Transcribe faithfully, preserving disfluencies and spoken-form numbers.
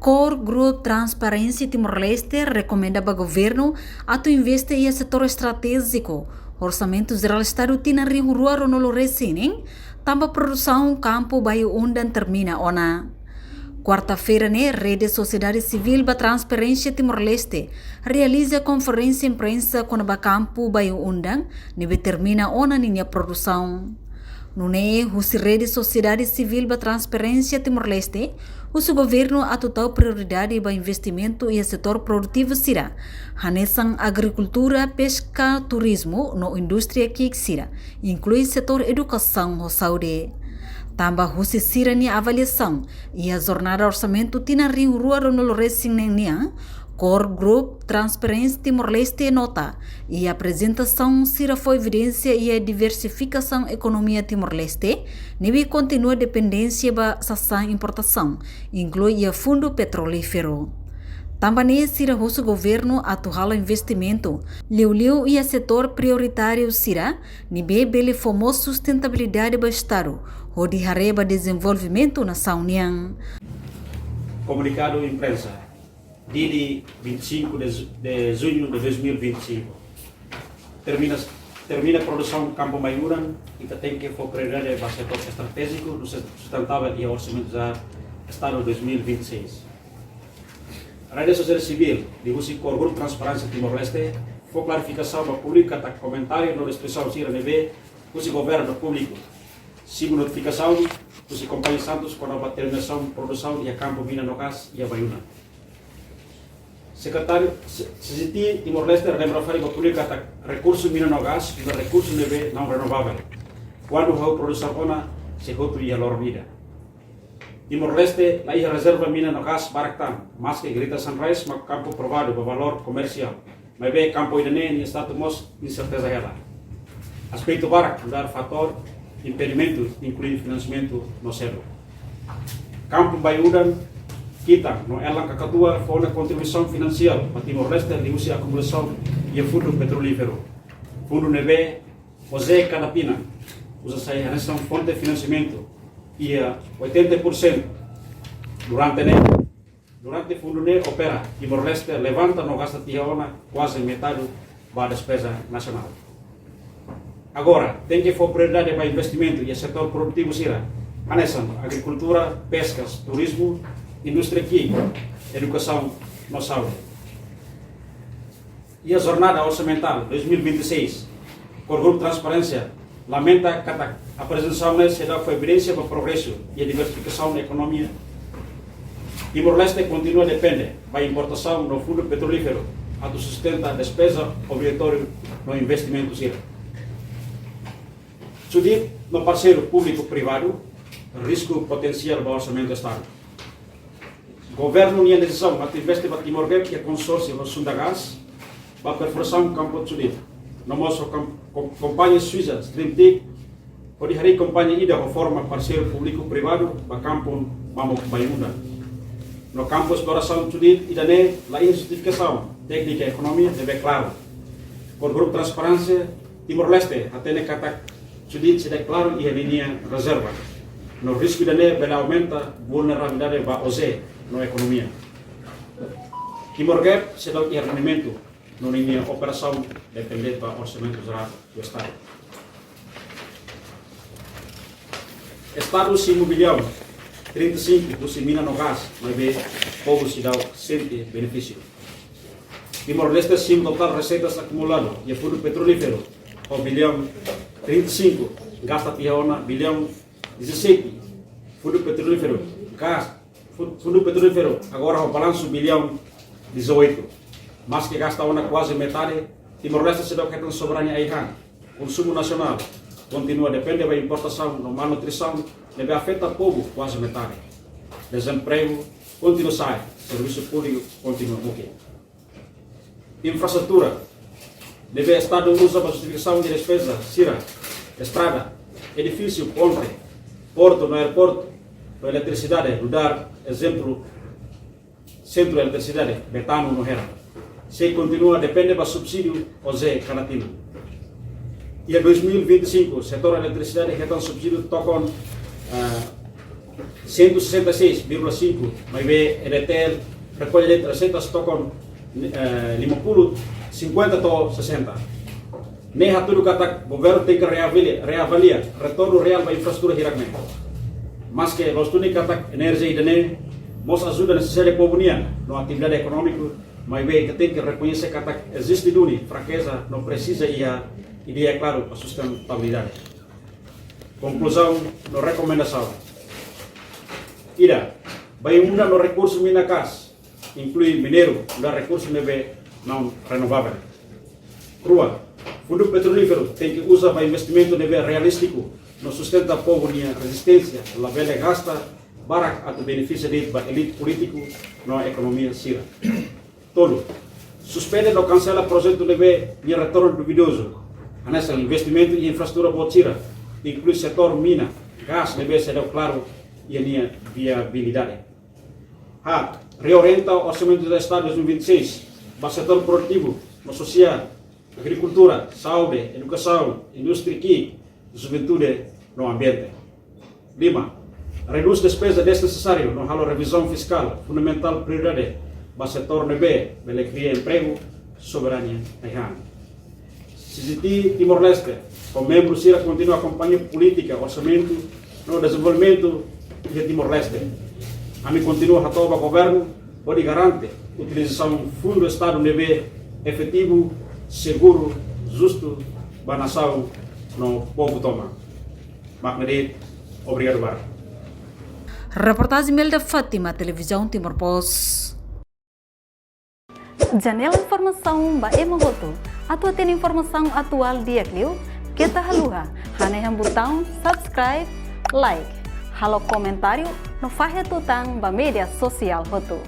Core Group Transparency Timor-Leste rekomenda ba governu atu investe iha setór estratéjiku, Orsamentu Jerál Estadu tinan rihun rua ruanulu resin neen, tanba produsaun kampu Bayu-Undan termina ona. Kuarta-feira ne'e, Rede Sosiedade Sivíl ba Transparénsia Timor-Leste realiza konferénsia imprensa kona-ba kampu Bayu-Undan ne'ebé termina ona ninia produsaun. Nune'e, husi Rede Sosiedade Sivíl ba Transparénsia Timor-Leste husu governu atu tau prioridade ba investimentu iha setór produtivu sira, hanesan agrikultura, peska, turizmu no indústria ki'ik sira, inklui setór edukasaun ho saúde. Tanba husi sira-nia avaliasaun, iha jornada orsamentu tinan rihun rua ruanulu resin neen nian, Core Group Transparency Timor-Leste nota, iha aprezentasaun sira fó evidénsia iha diversifikasaun ekonomia Timor-Leste, ne'ebé kontinua dependénsia ba sasán importasaun, inklui iha fundu petrolíferu. Tanba ne'e sira husu governu atu halo investimentu, liuliu iha setór prioritáriu sira, ne'ebé bele fó mós sustentabilidade ba Estadu, hodi haree ba dezenvolvimentu nasaun nian. Comunicado imprensa, dia vinte e cinco de ju-, de junho de dois mil e vinte e cinco. Termina, termina produsaun kampu Bayu-Undan, ita tenke fó prioridade ba setór estratéjiku no sus-, sustentável iha Orsamentu Jerál Estadu dois mil e vinte e seis. Rede Sosiedade Sivíl liuhusi Core Group Transparénsia Timor-Leste fó klarifikasaun ba públiku katak komentáriu no restrisaun sira ne'ebé husi governu públiku simu notifikasaun husi Kompañia Santos kona-ba terminasaun produsaun iha kampu mina no gás iha Bayu-Undan. Sekretáriu C-, C G T Timor-Leste relembra fali ba públiku katak rekursu mina no gás ne'e rekursu ne'ebé naun renovável. Kuandu hahú produsaun ona, sei hotu iha loron ida. Timor-Leste la iha rezerva mina no gás barak tan, maske Greater Sunrise mak kampu aprovadu ba valór komersiál, maibé kampu ida-ne'e nia status mós inserteza hela. Aspetu barak nu'udar fatór impedimentu, inklui finansiamentu no seluk. Kampu Bayu-Undan, Kitan no Elang Kakatua fó ona kontribuisaun finansiál ba Timor-Leste liuhusi akumulasaun iha fundu petrolíferu. Fundu ne'ebé OJE kada tinan uza sai hanesan fonte finansiamentu iha oitenta por cento. Durante ne'e, durante fundu ne'e opera, Timor-Leste levanta no gasta tiha ona kuaze metade ba despeza nasionál. Agora, tenke fó prioridade ba investimentu iha setór produtivu sira, hanesan agrikultura, peskas, turizmu, indústria ki'ik, edukasaun no saúde. Iha jornada orsamentál dois mil e vinte e seis, Core Group Transparénsia lamenta katak aprezentasaun ne'e seidauk fó evidénsia ba progresu iha diversifikasaun ekonomia. Timor-Leste kontinua depende ba importasaun no fundu petrolíferu atu sustenta despeza obrigatóriu no investimentu sira. Sudit no parseiru públiku privadu, risku potensiál ba orsamentu Estadu. Governu nia desizaun atu investe ba Timor Gap iha konsórsiu ho Sunda Gas ba perfurasaun kampu Sudit. No mós ho kam-, kom-, kompañia Suisa Streamtech hodi harii kompañia ida ho forma parseiru públiku privadu ba kampu mamuk Bayu-Undan. No kampu esplorasaun Sudit ida-ne'e la iha justifikasaun téknika ekonomia ne'ebé klaru. Core Group Transparénsia Timor-Leste hatene katak Sudit seidauk klaru iha ninia rezerva. No risku ida-ne'e bele aumenta vulnerabilidade ba OJE no ekonomia. Timor Gap seidauk iha rendimentu, no ninia operasaun depende ba orsamentu jerál do Estadu. Estadu simu biliaun trinta e cinco husi mina no gás, maibé povu seidauk sente benefísiu. Timor-Leste simu totál reseitas akumuladu iha fundu petrolíferu ho biliaun trinta e cinco, gasta tiha ona biliaun dezassete. Fundu petrolíferu, gás, fu-, fundu petrolíferu agora ho balansu biliaun dezoito. Maske gasta ona kuaze metade, Timor-Leste seidauk hetan soberania ai-han. Konsumu nasionál kontinua depende ba importasaun no malnutrisaun ne'ebé afeta povu kuaze metade. Dezempregu kontinua sai, servisu públiku kontinua muke. Infraestrutura ne'ebé Estadu uza ba justifikasaun de despeza sira, estrada, edifísiu, ponte, portu no aeroportu, no eletrisidade, nu'udar ezemplu, sentru eletrisidade, Betano no Hera, sei kontinua depende ba subsídiu OJE kada tinan. Iha dois mil e vinte e cinco, setór eletrisidade hetan subsídiu tokon, eh, cento e sessenta e seis vírgula cinco, maibé EDTL rekolla de'it reseitas tokon, eh, lima puluh, cinquenta to'o sessenta. Ne'e hatudu katak governu tenke reavalia, reavalia retornu reál ba infraestrutura hirak ne'e. Maske loos duni katak enerjia ida-ne'e mós ajuda nesesáriu povu nian no atividade ekonómiku, maibé ita tenke rekoñese katak eziste duni frakeza no presiza iha ideia klaru ba sustentabilidade. Konkluzaun no rekomendasaun. Ida, bainhira uza rekursu mina gás, inklui mineiru, no rekursu ne'ebé naun renovável. Rua, fundu petrolíferu tenke uza ba investimentu ne'ebé realístiku no sustenta povu nia rezisténsia, labele gasta barak atu benefisia de'it ba elite polítiku no ekonomia sira. Tolu, suspende no kansela projetu ne'ebé nia retornu duvidozu, hanesan investimentu iha infraestrutura boot sira, inklui setór mina, gás ne'ebé seidauk klaru iha nia viabilidade. Haat, reorienta Orsamentu Estadu dois mil e vinte e seis ba setór produtivu no sosiál, agrikultura, saúde, edukasaun, indústria ki'ik, juventude no ambiente. Lima, redús despeza desnesesáriu no halo revizaun fiskál, fundamentál prioridade ba setór ne'ebé bele kria empregu, soberania ai-han. CGT Timor-Leste ho membru sira kontinua akompaña polítika, orsamentu no dezenvolvimentu iha Timor-Leste. Ami kontinua hato'o ba governu hodi garante utilizasaun fundu Estadu ne'ebé efetivu, seguru, justu ba nasaun no povu tomak. Mak ne'e de'it, obrigadu barak. Reportajen Imelda Fátima, Televizaun Timor Post. Janela informasaun ba ema hotu. Atu hatene informasaun atuál di'ak liu, keta haluha hanehan butaun subscribe, like, halo komentáriu no fahe tutan ba média sosiál hotu.